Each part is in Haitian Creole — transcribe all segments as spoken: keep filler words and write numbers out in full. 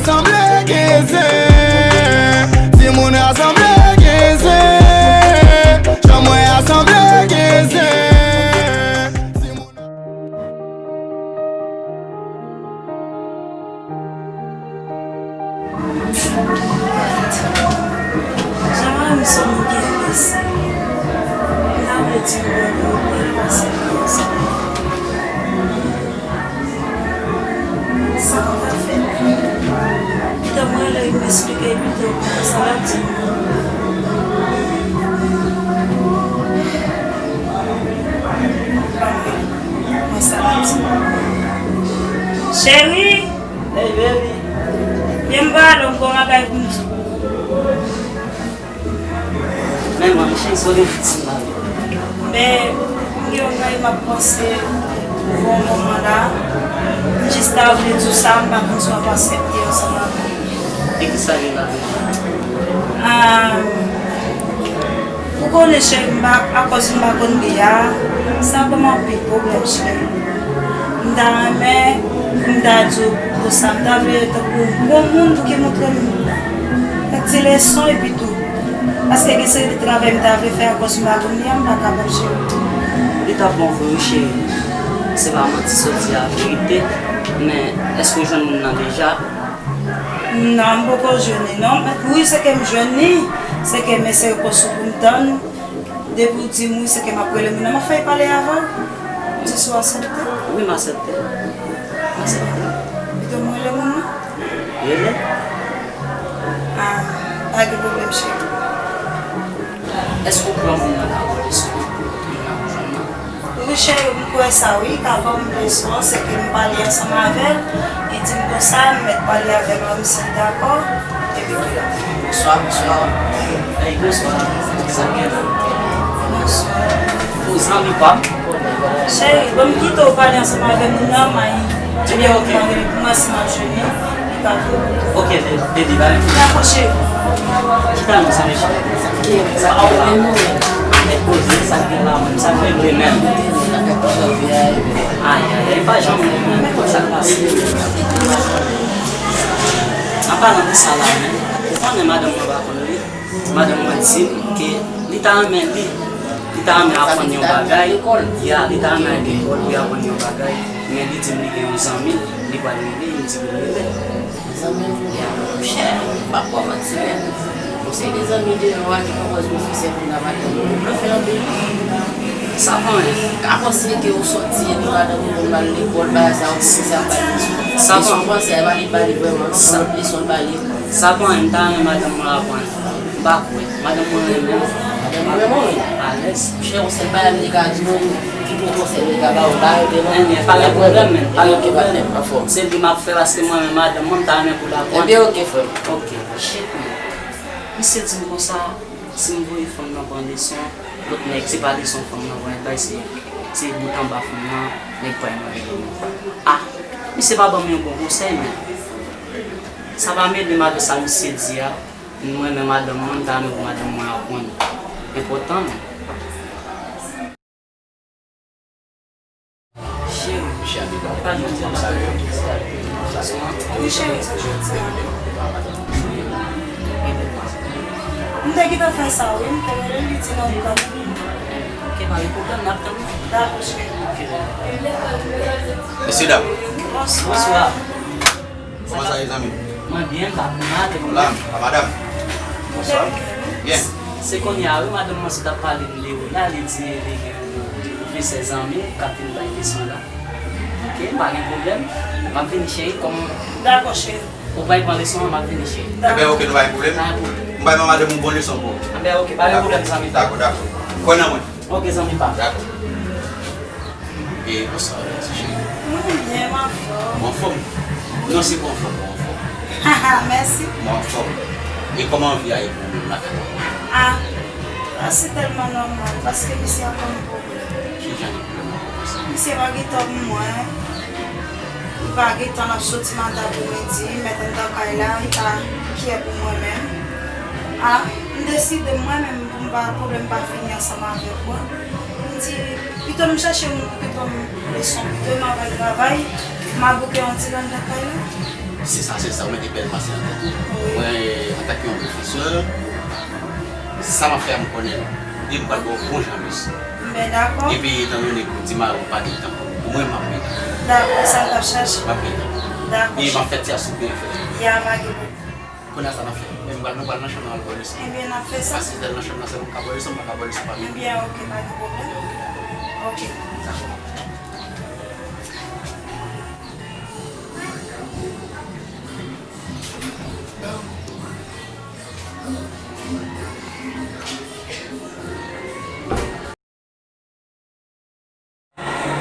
Sanble gen zen, timoun a sanble gen zen, jan mwen a sanble gen zen. Jan mari m sonn gen blese, m ta vle di w mwen, mwen pase konsa. Sa m ta fè? Pito m rele l, m esplike l pito, sa l ap di m. Mwen sa l ap di m. Cheri! Hey, baby! Vyen m pale, m gon bagay pou m di w. Men mwen, cheri, sa w gen pou di m la? Men, m gen yon bagay m ap panse pou yon moman la. M jis ta vle di w sa, m pa konn si w ap aksepte ansanm avè m. E kisa gen ladan l? Ah, ou konnen, cheri, m pa, akòz m pa konn li a, sa ban m anpil pwoblèm, cheri. M ta renmen pou m ta di w konsa, m ta vle tankou yon bon moun pou ki montre m kèk ti leson epi tou. Paske gen seri de travay m ta vle fè akòz m pa konn li a, m pa kapab, cheri. Li t ap bon vre wi, cheri. Se pa manti sa w di a, verite. Men, èske w jwenn moun nan deja? Non, m poko jwenn li, non. Wi, se ke m jwenn li, se ke m eseye konsi pou m tann. Depi w di m wi, se ke m ap rele moun nan, m ap fè l pale avè w. M di si w aksepte. Wi, m aksepte. M aksepte. Pito m rele moun nan? Rele. Ah, pa gen pwoblèm, cheri. Èske w kwè moun nan ka ba w leson an? Moun nan pou jwenn nan? Wi, cheri, m kwè sa, wi. Ka ba m leson an, se ke m pale ansanm avè l. Li di m konsa, m mèt pale avè l la, m si l dakò. Epi tou la. Bonswa, bonswa. Hey, bonswa. Sa k gen la? Bonswa. Ou zanmi pa m? Cheri, ban m kite w pale ansanm avè moun nan, may. Ebyen, oke. Mwen, si m ap jwenn li, li pa vle. Oke, be-, baby, ba m. Dakò, cheri. Chita non, zanmi cheri. Sa k gen la? Mèt poze, sa k gen la, menm sa k gen vre menm. Ay, ay, ay, pa janm wè menm, sa k pase. An palan de sa la menm, ou konnen madanm mwen pa konn li. Madanm mwen di m ke li ta renmen li, li ta renmen aprann yon bagay. Ya, li ta renmen al lekòl pou l aprann yon bagay. Men li di m li gen yon zanmi, li pral rele, li di pou l rele. Zanmi m, ya, monchè, m p ap ba w manti, men. Yon seri de zanmi de nou a ki konprann pwofesè pou n ap atann nou. Nou fè anpil. Sa pa anyen. Ka panse ke ou sòti epi madanm ou konn al lekòl, bagay sa yo, pwofesè ap bay leson. Sa pa anyen. Leson fransè, pa li ba li vrèman, sa, leson l ba li. Sa pa anyen, m ta renmen madanm mwen aprann. M pa kwè. Madanm mwen renmen m. Madanm mwen renmen w, wi. Alèz. Monchè, yon sèl bagay m te ka di w, ki pwofesè m te ka ba w, ba yo demen. Enben, pa gen pwoblèm, men. Pa gen pwoblèm. Anfòm. Se li m ap fè paske mwen renmen madanm mwen, m ta renmen pou l aprann. Ebyen, oke, frè m. Oke. Shit, men. Misye di m konsa, si m voye fanm nan pran leson, lòt nèg, se pa leson fanm nan pran, bay se, se bout anba fanm nan, nèg pral manje li. Ah, misye pa ban m yon bon konsèy, men. Sa pa m ede m avè sa misye di a. Mwen, men madanm mwen, m ta renmen pou madanm mwen aprann. Enpòtan, men. Cheri, e pa jodi a m ap rele w pou sa yo. Wi, cheri, se jodi a. M te gentan fè sa, wi. M te rele l, li di non, li pa nan. Ok, pa gen pwoblèm, n ap tann. Dakò, cheri. Ok, bye. Mesye dam. Bonswa. Bonswa. Kòman sa ye, zanmi? Mwen byen, m pa konnen avèk ou. La, a madanm. Bonswa. Byen. Se kounye a, wi, madanm mwen sot ap pale m de ou la, li di li gen yon pwofesè zanmi k ap vin bay leson la. Ok, pa gen pwoblèm. M ap vini, cheri, kòm. Dakò, cheri. Ou pral pran leson an, m ap vini, cheri. Dakò. Enben, ok, nou pa gen pwoblèm. Pa gen pwoblèm. M pral ban madanm ou bon leson pou ou. Enben, ok, pa gen pwoblèm, zanmi pa m. Dakò, dakò. Kwè nan mwen. Ok, zanmi pa m. Dakò. E bonswa, ti cheri. Mwen byen, m anfòm. Ou anfòm? Non, se pa anfòm, ou anfòm. Mèsi. Mwen anfòm. E kòman vi a ye pou ou menm lakay la? Ah, ah, se tèlman nòmal, paske misye ap ban m pwoblèm. Ki jan de pwoblèm ou konn sa? Misye pa gen tan pou mwen. Li pa gen tan, l ap soti maten pou midi, mèt anndan kay la, li pa kyè pou mwen menm. Ah, m deside mwen menm pou m pa, pwoblèm pa fini ansanm avèk mwen. M di, pito m chache moun pou ki ban m leson, pito m al travay, m al bouke yon ti ran anndan kay la. Se sa, se sa, ou mete bèl pase nan tèt ou. Mwen, antanke yon pwofesè, sa m ap fè a, m konnen l. E m pral ba w bon jan lèson. Ben, dakò. Epi, etandone ke w di mari w pa gen tan pou mwen, m ap gen tan. Dakò, sa m t ap chache. M ap gen tan. Dakò. E m ap fè ti asou byen fè. Ya, pa gen pwoblèm. Kounye a sa n ap fè. Men m pral, nou pral nan chanm nan al ba w lèson. Ebyen, n ap fè sa. Pase tèl nan chanm nan, sèl ou ka ba w lèson, m pa ka ba w lèson pa m. Ebyen, oke, pa gen pwoblèm. Oke. Dakò.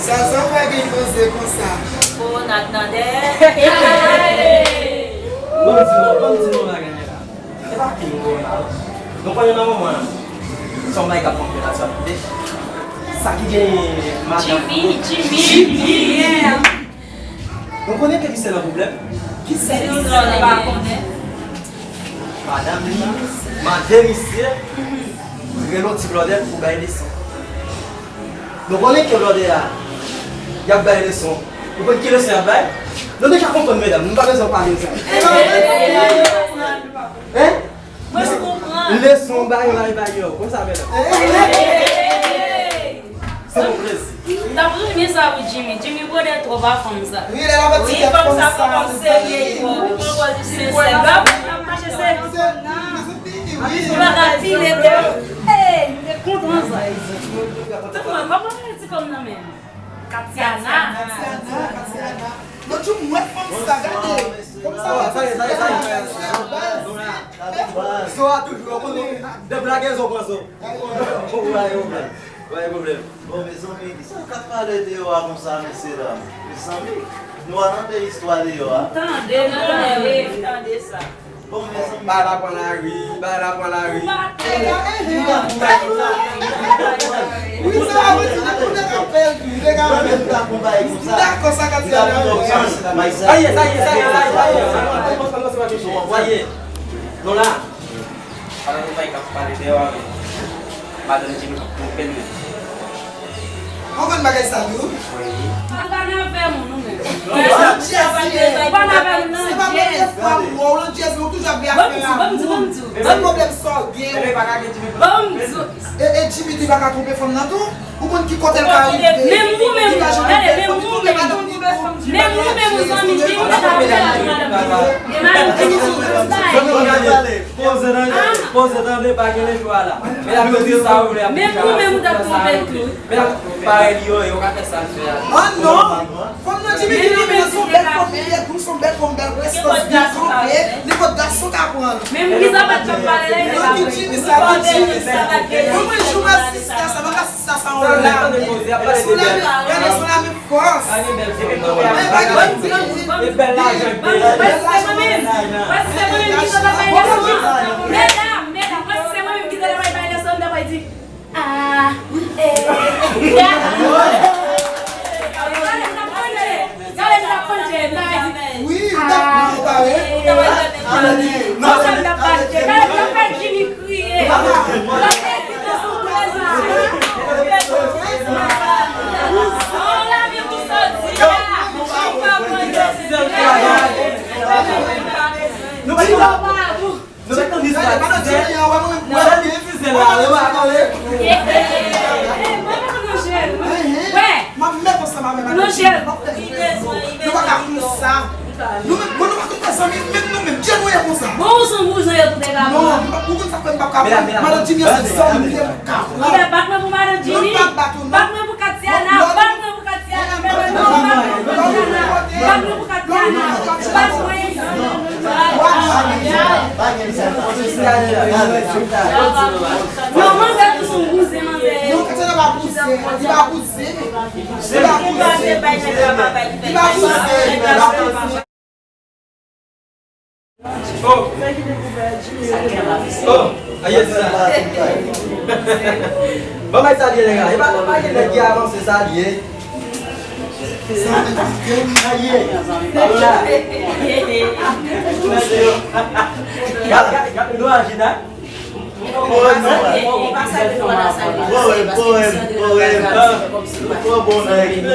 Sa Zò fè gen koze konsa? Kowona t nan dèyè. Ban m di nou, ban m di nou bagay la. E pa pil kowona, non. Nou konnen nan moman an, se yon bagay k ap fè yon pil aktyalite. Sa ki gen madanm Jimmy, Jimmy, Jimmy, yeah. Nou konnen ke ki se nan pwoblèm? Ki se ki se nan pwoblèm? Madanm li mande misye rele yon ti blòdè pou bay leson. Nou konnen ke blòdè a, y ap bay leson. Nou konn ki leson y ap bay? Nou deja konprann, medam, nou pa bezwen pale sa. Hein? Mwen konprann. Leson bay, bay, bay, yo. Konsa, medam. Se yon plezi. M t ap renmen sa pou Jimmy. Jimmy bwodè twòp a fanm sa. Wi, fanm sa, fanm serye, li pran pòz li sensè. Gade, m ap mache sensè. Wi. Ou pa ka pile tè. Hey, m te kontan sa. Tout mwen, kòman ti kòm nan men m? Katiana. Katiana, Katiana. Non, di mwen fanm sa, gade. Fanm sa, sa ye, sa ye, sa ye. Zò a toujou, ou konnen, de blage zò pran zò. Ou pa gen pwoblèm. Ou pa gen pwoblèm. Bon, mezanmi, kisa k ap pale deyò a konsa, mesye dam? Mezanmi, nou al nan de istwa deyò a. Tande, nou tande, tande sa. Bon, mezanmi. Bagay la pran lari, bagay la pran lari. Wi, sa a vle di li konnen apèl tou, li te ka fè. M dakò sa k ap di a la. Sa ye, sa ye, sa ye, sa ye, sa ye. Sa ye. Nou la. Pandan nou pa ka pale deyò a, men madanm Jimmy p ap twonpe l, men. Ou konn bagay sa tou? Wi. Ou pa nan afè moun, ou menm. Ou pa nan afè moun, non, Jess. Se pa premye fwa m wè w, non, Jess, ou toujou ap gen afè lamour. Se pwoblèm sa w gen. Ban m di w. E, e Jimmy tou pa ka twonpe fanm nan tou? Ou konn ki kote l ka rive? Menm ou menm, gade, menm ou menm. Menm ou menm, ou zanmi Jimmy, ou ta fè avèk madanm Jimmy. E madanm Jimmy sou tout bagay. Poze tande, poze tande, pa gen lejwa la. Medam yo di sa yo vle, ap di sa yo vle. Medam parèy li yo, yo ka fè sa l fè a. Ah non! Fanm nan Jimmy ki vini nan se yon bèl fanm li ye, tou se yon bèl fanm, bèl prestans, byen kanpe, nenpòt gason ka pran l. Menm Giza pa t ap pale la, li pa vle. Jimmy sa, Jimmy sa. Mwen, mwen, jou mwen asiste a sa, mwen ka Sa, sa yon lame. Sou lame, gade sou lame fòs. Ban m di, ban m di, ban m di. Wè si se mwen menm, wè si se mwen menm ki ta bay leson an. Medam, medam, wè si se mwen menm ki ta bay, bay leson, m ta bay di, ah, eh. Gade, m t ap konn je. Gade, m t ap konn je, m ta bay di, wi, m t ap konn pare. Konsa m t ap pale. Gade, m t ap fè Jimmy kriye. Lòt ekipe sou prezan. Yon lame pou sòti a. Nou pa pran desizyon. Nou pa pran desizyon. Nou pa pran desizyon. Nou pa pran desizyon. Mwen pa pran desizyon la. Mwen pa pran desizyon. Wè. M ap met ansanm avè madanm Jimmy, m ap fè yon rezon. Nou pa ka konn sa. Nou menm, bon, nou pa konn sa, men menm nou menm, jan nou ye konsa. Bon, ou se yon bouzen yo tou te ka pran. Non, nou pa, ou konn sa fè m pa ka pran. Madanm Jimmy an se sèl moun ki te ka pran. Bat mwen pou madanm Jimmy. Bat mwen pou Katiana. Bat mwen pou Katiana. Bat mwen pou Katiana. Bat mwen. Non, manzè tou se yon bouzen, manzè. Non, Katiana pa bouzen. Li pa bouzen. Li pa bouzen. Li pa bouzen. Oh. Oh. Aye, sa. Bon, bay sa liye, nèg la. E pa, pa gen nèg ki avanse sa liye. Aye. Gade, gade, gade, nou aji la. Poèm, poèm, poèm. Ou twò bon nan ekip la.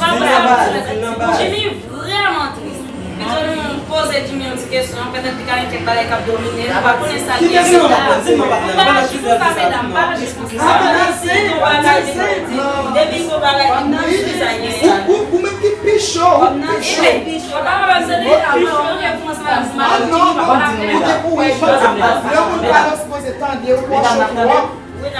pa wè sa, Jimmy vrèman tris. Pito nou poze Jimmy yon ti kesyon, petèt li ka gen kèk bagay k ap domine l, nou pa konnen sa l gen sou la. Nou pa jije sa, medam, pa jije sa. Depi gon bagay ki nan jije sa, gen sa. Ou menm ki pi cho, ou pi cho. Ou pa wè se deja, ok, kòmanse la, Jimmy pa la fè. Lè moun pale, ou sipoze tande, ou pran cho twòp. Men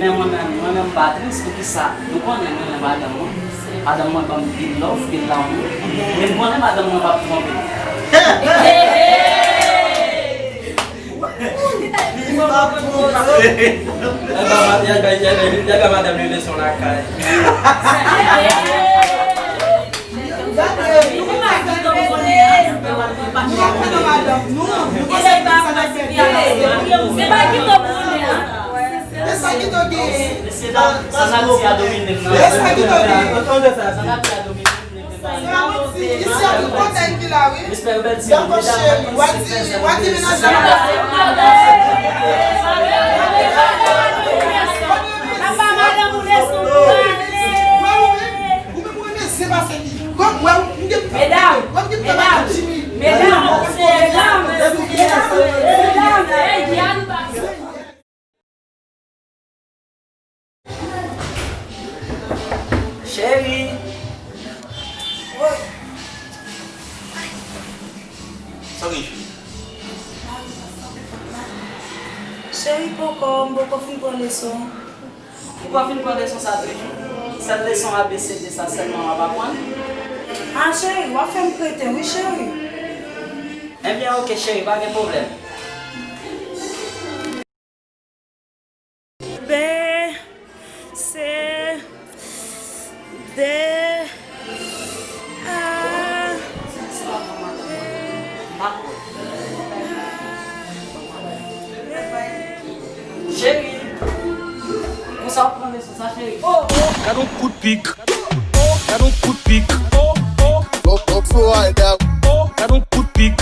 mwen menm, mwen menm m pa tris, poukisa? Nou konnen mwen renmen madanm mwen. Madanm mwen ban m pil love, pil lanmou. Men m konnen madanm mwen p ap twonpe m. Li p ap twonpe m. Y al ba ma-, y al ba, y al ba, y al ba madanm li leson lakay. Se pa ki to pou ou ye a. E sa ki to genyen? Mesye dam, sa n ap di a domine m nan. E sa ki to genyen? Sa n ap di a domine m nan. Sa n ap di, isi a tout kontèy ki la, wi. Dakò, cheri. W a di, w a di mennaj la. Papa, madanm ou leson pou ale. Ou menm ou renmen zen pase li. Wè, wè, ou gen medam, medam, medam, medam, medam, hey, Diane, Cheri. Sa w gen, cheri? Cheri, poko, m poko fin pran leson. Ou pa fin pran leson sa toujou? Sèl leson A B C D sa sèlman w ap aprann? A, cheri, w ap fè m kreten, wi, cheri. Ebyen, oke, cheri, pa gen pwoblèm. B, C, D, A. Cheri, konsa w pran leson sa, cheri. Oh, oh. Gad on kout pik. Oh, gad on kout pik. Oh, oh. Go, go, Florida. Oh, gad on kout pik.